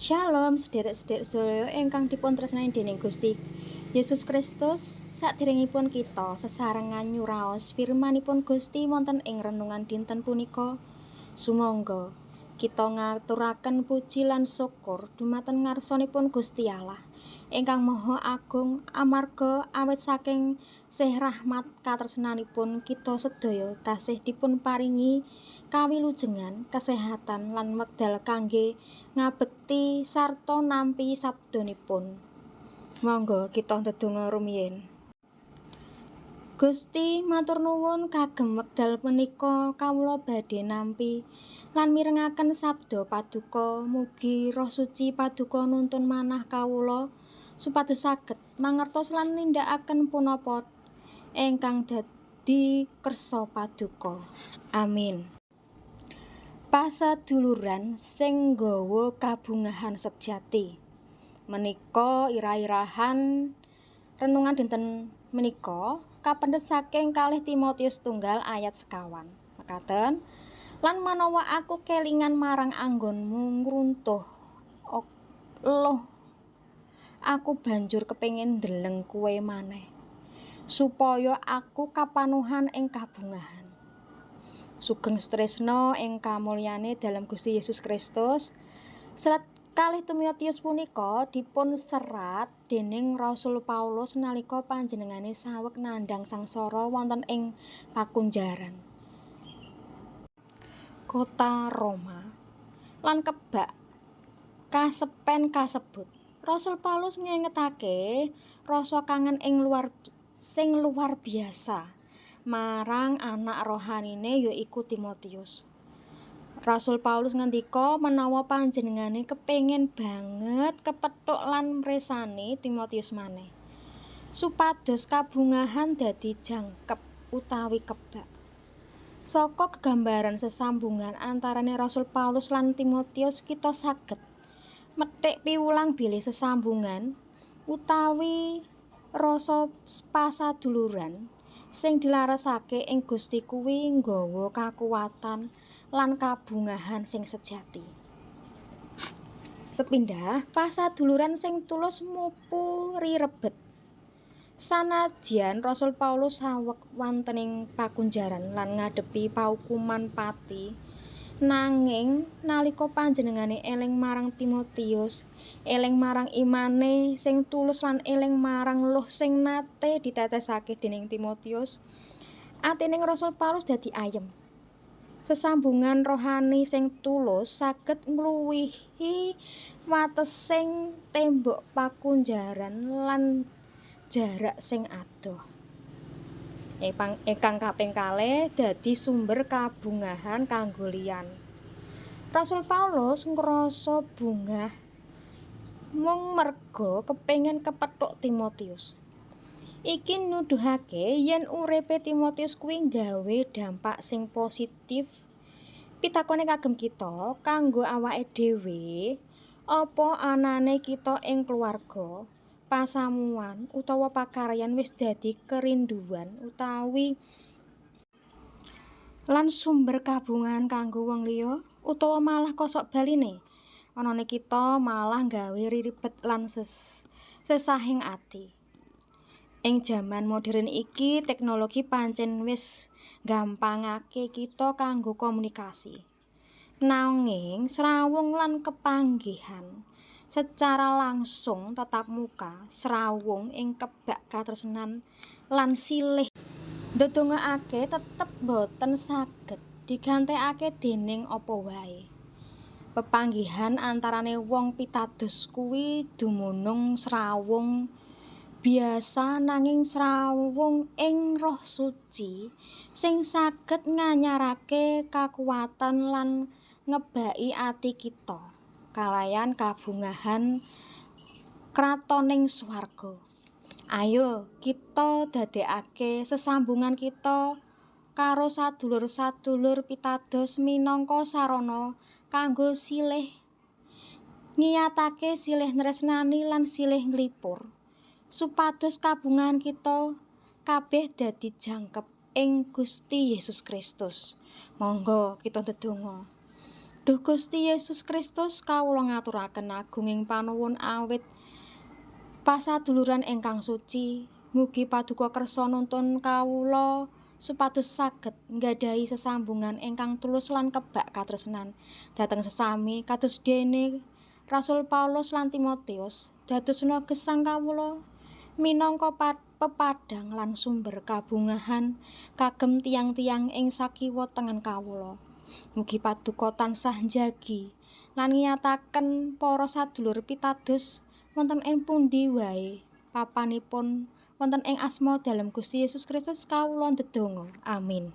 Shalom sederek-sederek sedaya ingkang dipun tresnani dening Gusti Yesus Kristus. Saderengipun kita sesarengan nyuraos firmanipun Gusti wonten ing renungan dinten punika, sumangga kita ngaturaken puji lan syukur dumateng ngarsanipun Gusti Allah ingkang Maha Agung, amarga awit saking sih rahmat katresnanipun kita sedaya tasih dipun paringi kawilujengan, kesehatan lan wekdal kangge ngabekti sarta nampi sabdanipun. Monggo kita ndedonga rumiyin. Gusti, matur nuwun kagem wekdal punika kawula badhe nampi lan mirengaken sabda paduka. Mugi Roh Suci paduka nuntun manah kawula supados saged mangertos lan nindakaken punapa ingkang dadi kersa paduka. Amin. Paseduluran sing nggawa kabungahan sejati. Menika irah-irahan renungan dinten menika kapendhet saking 2 Timotius 1 ayat 9. Mekaten, lan manawa aku kelingan marang anggonmu ngruntuh loh, aku banjur kepengin ndeleng kowe maneh supaya aku kapanuhan ing kabungahan. Sugeng sutresna ing kamulyane dalem Gusti Yesus Kristus. Serat 2 Timotius punika dipun serat dening Rasul Paulus nalika panjenengane saweg nandhang sangsara wonten ing pakunjaran kota Roma lan kebak kasepen kasebut. Rasul Paulus ngengetake rasa kangen ing luar sing luar biasa marang anak rohanine, yaiku Timotius. Rasul Paulus ngendika menawa panjenengane kepengin banget kepethuk lan mresani Timotius maneh, supados kabungahan dadi jangkep utawi kebak. Saka gegambaran sesambungan antarane Rasul Paulus lan Timotius, kita saged methik piwulang bilih sesambungan utawi rasa pasaduluran sing dilaresake ing Gusti kuwi nggawa kakuwatan lan kabungahan sing sejati. Sepindah, pasaduluran sing tulus mupu rirebet. Sanajan Rasul Paulus saweg wonten ing pakunjaran lan ngadepi paukuman pati, nanging nalika panjenengane eling marang Timotius, eling marang imane sing tulus lan eling marang luh sing nate ditetesake dening Timotius, atining Rasul Paulus dadi ayem. Sesambungan rohani sing tulus saged ngluwihi watesing tembok pakunjaran lan jarak sing adoh. Ingkang kaping kalih dadi sumber kabungahan kanggo liyan. Rasul Paulus ngrasa bungah mung merga kepengin kepethuk Timotius. Iki nuduhake yen uripe Timotius kuwi nggawe dampak sing positif. Pitakone kagem kita kanggo awake dhewe, apa anane kita ing keluarga, pasamuan utawa pakaryan wis dadi kerinduan utawi lan sumber kabungahan kanggo wong liya, utawa malah kosok baline? Anane kita malah nggawe riribet lan sesahing ati. Ing jaman modern iki, teknologi pancen wis gampangake kita kanggo komunikasi. Nanging srawung lan kepanggihan secara langsung tatap muka, srawung ing kebak katresnan lan silih ndedongaake tetep boten saged digantekake dening apa wae. Pepanggihan antarane wong pitados kuwi dumunung srawung biasa, nanging srawung ing Roh Suci sing saged nganyarake kakuwatan lan ngebaki ati kita kalayan kabungahan kratoning swarga. Ayo kita dadekake sesambungan kita karo sadulur-sadulur pitados minangka sarana kanggo silih ngiyatake, silih nresnani lan silih nglipur, supados kabungahan kita kabeh dadi jangkep ing Gusti Yesus Kristus. Monggo kita ndedonga. Duh Gusti Yesus Kristus, kawula ngaturaken agunging panuwun awit pasaduluran ingkang suci. Mugi paduka kersa nuntun kawula supados saged nggadahi sesambungan ingkang tulus lan kebak katresnan dhateng sesami kados dene Rasul Paulus lan Timotius. Dadosna gesang kawula minangka pepadhang lan sumber kabungahan kagem tiyang-tiyang ing sakiwa tengen kawula. Mugi paduka tansah njagi lan ngiyataken para sadulur pitados wonten ing pundi wae papanipun. Wonten ing asma dalem Gusti Yesus Kristus kawula ndedonga. Amin.